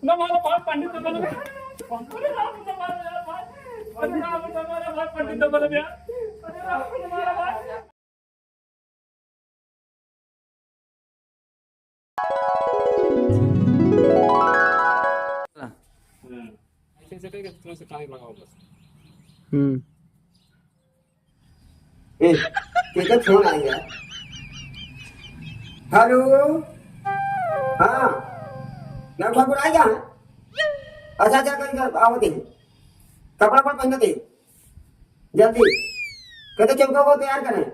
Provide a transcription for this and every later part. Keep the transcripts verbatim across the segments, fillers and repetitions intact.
ना मारो भाई, पंडित तो बन गया। अरे राम, ना मारो यार भाई। अरे राम, ना मारो भाई, पंडित तो बन गया। अरे राम, ना मारो भाई। ऐसे, ऐसे करके थोड़ा सा कान लगाओ बस। हम्म। ए, केकर फोन आई है? हेलो, हाँ, ना ठाकुर आई है? अच्छा, अच्छा, कहीं का आवत है, कपड़ा पर पहनते, जल्दी, कहते चौका को तैयार करें।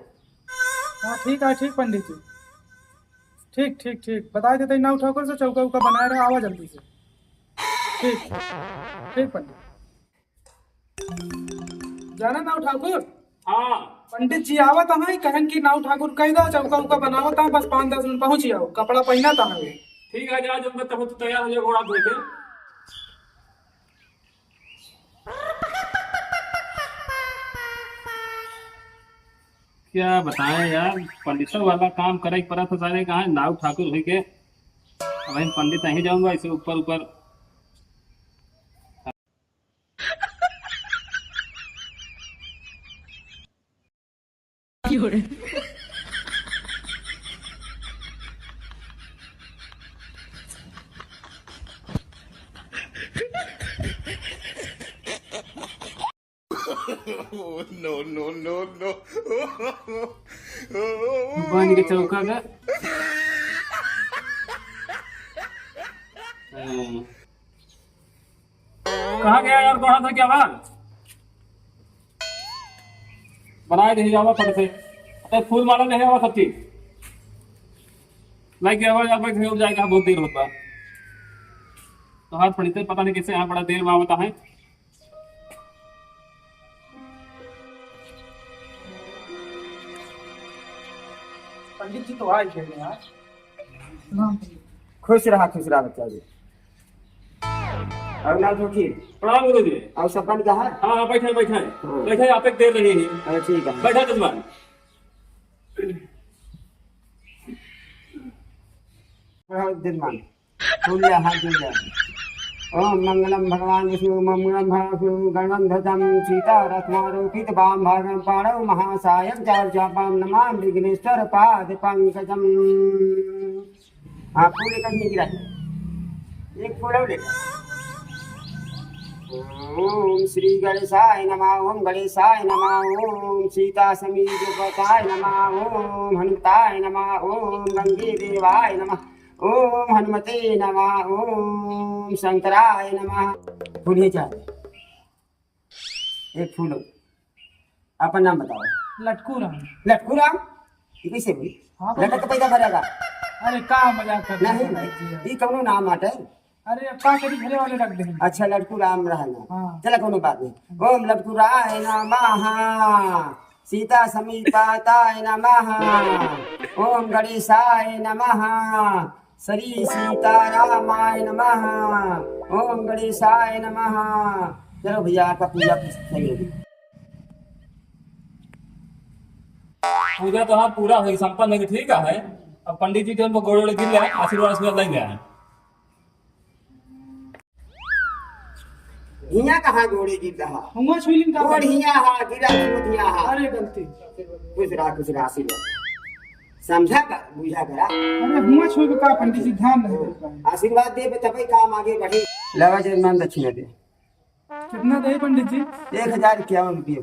हाँ, ठीक है, ठीक पंडित जी, ठीक, ठीक, ठीक, बताइ देते नाऊ ठाकुर से चौका उका बनाए रहे, आवा जल्दी से। ठीक, ठीक पंडित। जाना नाऊ ठाकुर? हाँ। पंडित जी आवत हैं, कहन कि नाऊ ठाकुर कह दो, चौका उका बनावत हैं, बस पाँच दस मिनट पहुँच जाओ, कपड़ा पहनत हैं। ठीक है, जा, जब तब तू तैयार हो जाए, घोड़ा धो के। क्या बताएं यार, पंडितों वाला काम करे के पड़ा था सारे, कहाँ नाऊ ठाकुर हुई के। अब हम पंडित नहीं जाऊंगा, ऐसे ऊपर ऊपर। No, no, no, no। बांध के चौका का। हाँ। कहाँ गया यार, कौन था क्या बात? बनाए दे जावा फट से। अरे फूल माला ले आवा सब चीज। लाइक आवा यार, बैठ जाएगा, बहुत देर होता। तो हाथ पड़ी थे, पता नहीं कैसे यहाँ बड़ा देर में आवता है। पंडित जी तो आ ही गए यार। खुश रहा, खुश रहा बच्चा जी। और ना तो ठीक। प्रणाम गुरु जी। और सब बन गया है? हाँ, हाँ, बैठे, बैठे। हाँ। बैठे, आप एक देर रही है। हाँ, ठीक है। बैठा जजमान। हाँ, जजमान। जुड़ जा, हाँ, जुड़ जा। ओम मंगलम भगवान विष्णु, मंगलम भगवान विष्णु, गणवंधतम सीता रत्नारोपित बाम भागम पाणौ महासायम चारु चापाम नमाम विघ्नेश्वर पाद पंकजम। हाँ, फूल एक आदमी गिरा दे। एक फूल और ले। ओम श्री गणेशाय नमः, ओम गणेशाय नमः, ओम सीता समीपताय नमः, ओम हनुमताय नमः, ओम गंगे देवाय नमः। ओम हनुमते नमः, ओम शंकराय नमः। फूल ये चाहे। एक फूल। अपन नाम बताओ। लटकू राम। लटकू राम? ये कैसे हुई? हाँ, लटक के पैदा करेगा? अरे, का मजाक कर रहे हैं नहीं, भाई जी? ये कौनो नाम आटे? अरे, अब का करी, घरे वाले रख देंगे। अच्छा, लटकू राम रहा ना। हाँ। चला, कौनो बात नहीं। ओम लटकू राय नमः। सीता समीपताय नमः। ओम गणेशाय नमः। श्री सीतारामाय नमः। ओम गणेशाय नमः। चलो भैया, आपका पूजा सही होगी। पूजा तो हाँ पूरा होई, संपन्न होई, ठीक है। अब पंडित जी के उनको गोड़ वोड़ गिर ले, आशीर्वाद आशीर्वाद लेंगे। हियाँ कहाँ गोड़े गिर रहा? हुआँ छुई लिन का गोड़ भाई? हियाँ हा, गिरा गोड़ हियाँ हा। अरे गलती। खुश रहा, खुश रहा, आशीर्वाद। समझा कर, बुझा करा। अरे हुआँ छुई का पंडित जी, ध्यान नहीं दे पाए। आशीर्वाद दे, तबे काम आगे बढ़े। लवा जजमान दक्षिणा दे। कितना दे पंडित जी? एक हजार इक्यावन रुपये।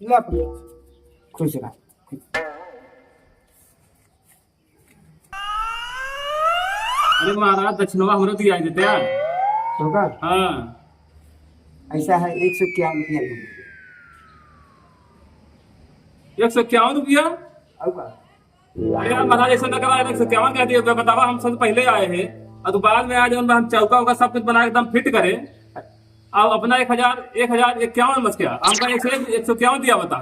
ला। खुश रहा। अरे महाराज, दक्षिणवा हमरो दिया देते यार। होगा? हाँ। ऐसा है, एक सौ इक्यावन रुपया। एक सौ इक्यावन रुपया? और का? अरे यार महाराज, ऐसा न करा, एक सौ इक्यावन कह दिए, बतावा, हम सब पहले आए हैं और तू बाद में आ जाओ, हम चौका उका सब कुछ बना के एकदम फिट करे। अब अपना एक हजार, एक हजार इक्यावन मच गया, हमका एक सौ, एक सौ इक्यावन दिया बता।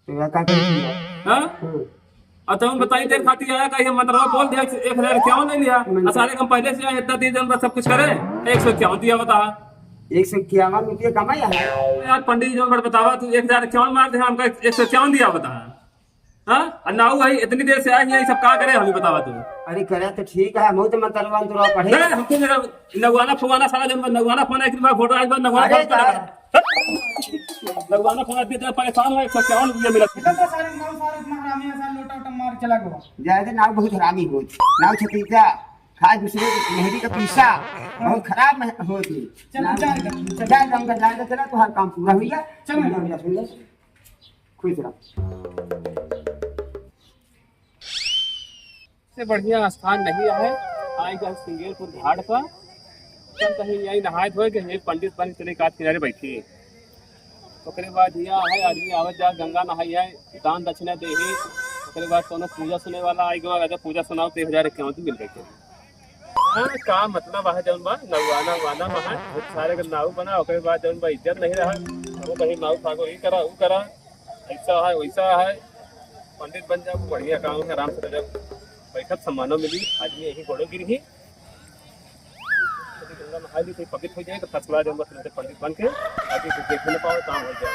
तो वह का कही थी? हाँ? हम्म। और तुम बताई देर खाती आया, कहीं मतलब बोल दिया, एक हजार इक्यावन ले लिया। हम्म। और सारे हम पहले से आए, इतना दिन जन सब कुछ करे, एक सौ इक्यावन दिया बता। एक सौ इक्यावन रुपये कमाया है। यार पंडित जी, जो बड़ बतावा, तू एक हजार इक्यावन मार दे, हमका एक सौ इक्यावन दिया बता। हाँ? अरे नाऊ भाई, इतनी देर से आए हैं, ये सब का करे, हमें बतावा तू। अरे करे तो ठीक है, हम तो मंत्र मंत्र पढ़े। नहीं, हमको मेरा नगवाना फुवाना साला जौन बा, नगवाना फुवाना एक दिन बाद फोटो आज बा, नगवाना अरे फुवाना का? नगवाना फुवाना दे दे, परेशान हो, एक सौ इक्यावन रुपया मिला। इधर तो सारे नाऊ सारे इतना हरामी है, सारे लोटा वोटा मार चला गया। जाए दे, नाऊ बहुत हरामी होत, नाऊ छतीसा, खाए दूसरे के मेहरी का पीसा, बहुत खराब में होत है। चल, नाऊ जा, जा, जा। जा, जा, जा, जा, चला, तुम्हारा काम पूरा हो गया। चल। पूरा हो गया, सुन ले। खुश रह। से बढ़िया स्थान नहीं है। आई जाए सिंगेरपुर घाट पर, चल कहीं यहीं नहाए धोए के, यहीं पंडित बन के चले कात किनारे बैठी। ओकरे बाद यह है, आदमी आवत जात गंगा नहाई है, दान दक्षिणा दे ही। ओकरे बाद कोनो पूजा सुने वाला आई गवा, अगर पूजा सुनाओ तो एक हजार इक्यावन मिल बैठे। हाँ, का मतलब है जौन बा, नौवाना, वाना में है, सारे के नाऊ बना, ओकरे बाद जौन बा इज्जत नहीं रहा, वो कहीं नाऊ फागो ही करा, ऊ करा, ऐसा है, वैसा है। पंडित बन जाओ, बढ़िया काम है, आराम से रह जाओ, बैठब, सम्मानो मिली, आदमी यही गोड़ो गिर ही। यदि गंगा नहाई ली तो पवित्र हो जाए, तो फसला जौन बा, तुरंते पंडित बन के आदमी कुछ देखे न पाओ, काम हो जाए।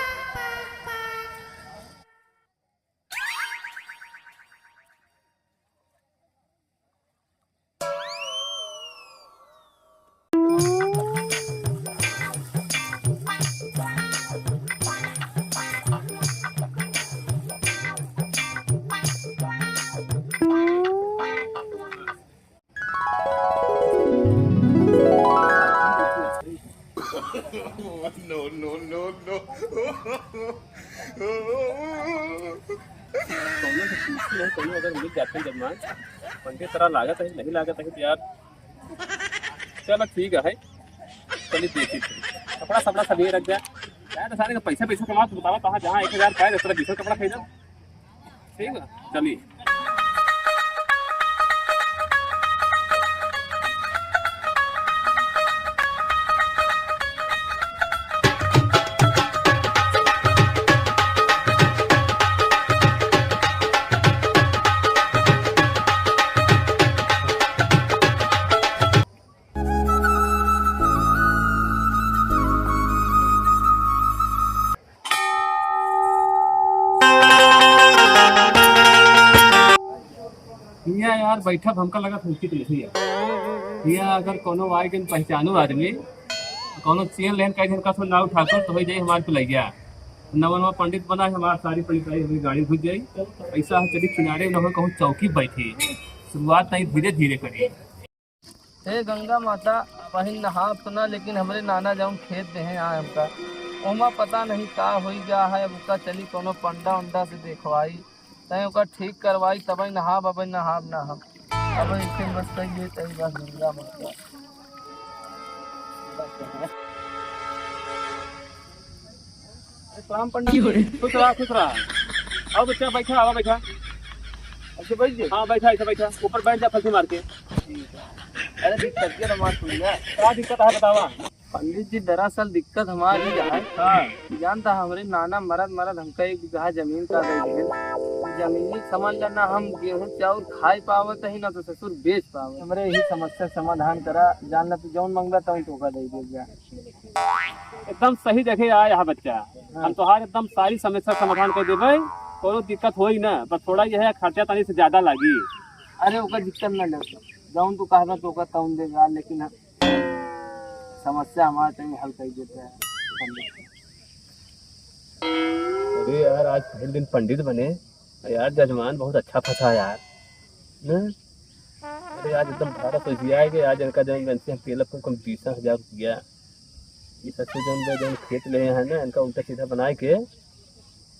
No, no, no, no। कौनो से पूछी नहीं, कौनो अगर मिल जाते हैं जजमान, पंडित तरह लागत है, नहीं लागत है तो यार, चलो ठीक है, चलिए देखी थे। कपड़ा सपड़ा सब ये रख दिया। यार तो सारे का पैसा पैसा कमा, तू बतावा कहाँ जहाँ एक हजार पाए, दस बीस कपड़ा खरीदा। ठीक बा, चली। हियाँ यार बैठब हमका लगत उचित नहीं है। हियाँ अगर कोनो आए जन पहचानो आदमी, कोनो चेन लेन कह जन का नाव ठाकुर तो हो जाई हमार पिलैया। नवा नवा पंडित बना है, हमार सारी पंडिताई हमारी गाड़ी घुस जाई। ऐसा है, चली किनारे न हो, कहूँ चौकी बैठी, शुरुआत नहीं धीरे धीरे करी। हे गंगा माता, बहिन नहाब तो ना, लेकिन हमरे नाना जौन खेत देहे आए हमका, ओमा पता नहीं का होई गा है। अब ओका चली कोनो पंडा उंडा से देखवाई, तय ओका ठीक करवाई, तबे नहाब, अबे नहाब ना हम। अब इसे बस कहिए तई बस गंगा माता। अरे, प्रणाम पंडित जी। खुश रहा, खुश रहा। आओ बच्चा, बैठा, आवा बैठा। ऐसे बैठ जाए? हाँ, बैठा, ऐसे बैठा। ऊपर बैठ जा, फंसी मार के। ठीक है। अरे, दिक्कत क्या हमार सुन ले। क्या दिक्कत है, बतावा। पंडित जी, दरअसल दिक्कत हमारी है। हाँ। जानता, हमरे नाना मरद मरद हमका एक बीघा जमीन का दे दिए। जमीनी समझ लेना, हम गेहूं चाउर खाए पावत ही ना तो ससुर बेच पावत। हमरे यही समस्या समाधान करा, जान ला तू जौन मंगला तौन तोका दे दिया। एकदम सही जगह आए यहाँ बच्चा। हाँ। हम तोहार एकदम सारी समस्या समाधान कर देबे, कोनो दिक्कत होई ना, बस थोड़ा यह है खर्चा तनी से ज्यादा लागी। अरे ओकर दिक्कत ना ले, जौन तू कहबे तो ओकर तौन देगा, लेकिन हम, समस्या हमारा तनी हल कर देते हैं। अरे यार, आज पहले दिन पंडित बने, यार, जजमान बहुत अच्छा फंसा यार। न? अरे, आज एकदम भारत हो गया है कि आज इनका जौन इनसे हम पेलक कम कम बीस हजार रुपया। ये सच्चे जौन बा, जौन खेत ले हैं ना, इनका उल्टा सीधा बनाए के,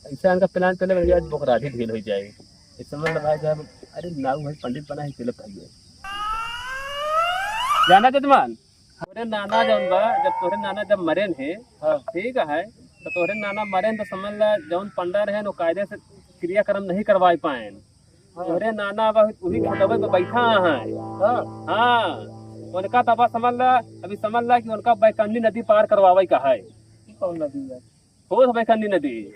ऐसा इनका plan पहले बन गया, आज बोकराधी ढील हो जाए। इस समय लगा जाए, अरे, नाऊ भाई पंडित बना है, पेलक खाइए। जाना जजमान, तोहरे नाना जौन बा, जब तोहरे नाना जब मरेन है, हाँ। ठीक है, तो तोहरे नाना मरेन तो समझ ला, जौन पंडा रहेन, वो कायदे से क्रियाक्रम नहीं करवाए पाएन। हाँ। तोहरे नाना अब वही खेतवे पे बैठा है। हाँ। हाँ, उनका तबा समझ ला, अभी समझ ला कि उनका बैकन्नी नदी पार करवावे का है। ई कौन नदी है? होत बैकन्नी नदी,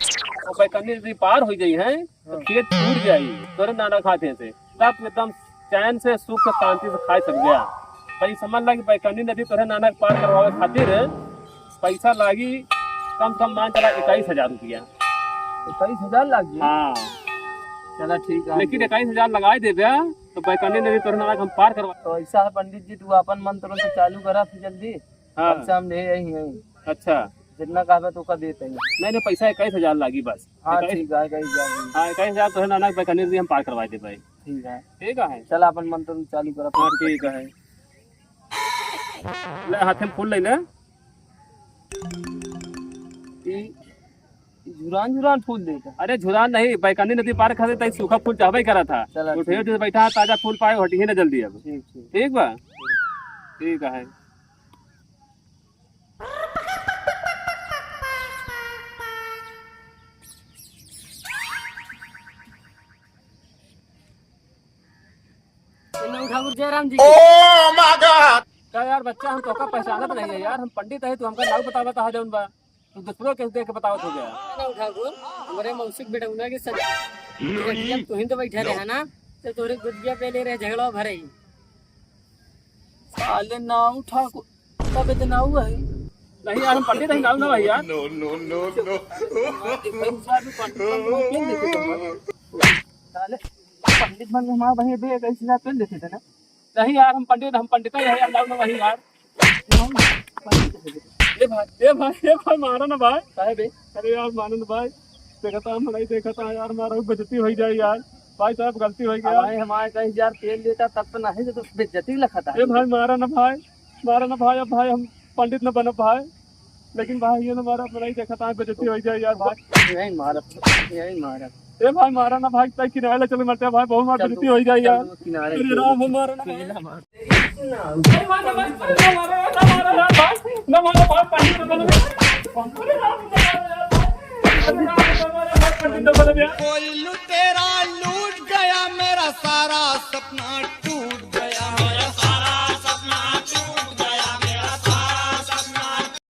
वो बैकन्नी नदी पार हो जाई है, तो हाँ। खेत छूट जाई तोरे नाना खाते से, तब तू एकदम चैन से, सुख से, शांति से खाए सक गया। तो ये समझ ला कि बैकन्नी नदी तोरे नाना के पार करवावे खातिर पैसा लागी कम से कम मान चला इक्कीस हजार रुपया। इक्कीस हजार लागी? हाँ। चला ठीक है। लेकिन इक्कीस हजार लगाई देबे, तो बैकनी नदी तोहरे नाना के हम पार करवा। तो ऐसा है पंडित जी, तू अपन मंत्र से चालू करा फिर जल्दी। हाँ। कम से हम ले आई हैं। अच्छा। जितना कहबे तो का देते हैं। नहीं, नहीं, पैसा इक्कीस हजार लागी बस। हाँ, इक्कीस। ठीक है, इक्कीस हजार। हाँ, इक्कीस हजार तोहरे नाना के बैकनी नदी हम पार करवा देबे। ठीक है। ठीक है। चला अपन मंत्र चालू करा। हाँ, ठीक है। ले, हाथे में फूल ले ले। ई, ई झुरान झुरान फूल देता। अरे, झुरान नहीं, बैकनी नदी पार खातिर तई सूखा फूल चाहबे करा था। चला, उठे ठीक। जैसे बैठा, ताजा फूल पाए, हटिए ना जल्दी अब। ठीक, ठीक। ठीक बा? ठीक है। नौ ठाकुर जयराम जी की। Oh my God! का यार बच्चा, हम तोहका पहचानत नहीं है यार, हम पंडित है, तू हमका नाउ बतावत है जौन बा, तू दूसरो के देख के बतावत हो गया। नौ ठाकुर, हमरे मौसिक बेटौना के सच जब तू ही तो बैठा रहे ना, तो तोरे गुजिया पे ले रहे झगड़ा भरे ही। साले नाउ ठाकुर, तब इतना हुआ है। नहीं यार, हम पंडित हैं, नाउ ना भाई यार। No, no, no, no। भाई, साहब, पंडित बन के पेन देते थे। साले, पंडित बन के हमारा भाई बे, कैसे साहब पेन देते थे ना? नहीं यार, हम पंडित, हम पंडित हैं यार, नाउ ना भाई यार। ए भाई, ए भाई, ए भाई, मारा ना भाई। काहे बे? अरे यार, मारा ना भाई। देखता हम नहीं देखता यार, हमारा बेइज्जती हो जाए यार। भाई साहब, गलती हो गया। भाई, हमारे कहीं यार तेल लेता तब तो नहीं, तो बेइज्जती लखता है। ए भाई, मारा ना भाई, मारा ना भाई, अब भाई हम पंडित न बनब भाई, लेकिन भाई ये ना मारा, अपना ही देखता है, बेइज्जती हो जाए यार भाई। यही मारा, यही मारा। ए भाई, मारा ना भाई, तई किनारे ले चले मरते भाई, बहुत मार चल बेइज्जती तू, हो जाए चल यार। तू किनारे अरे चल। राम, हमारा ना भाई। कोई लुटेरा लूट गया मेरा सारा सपना।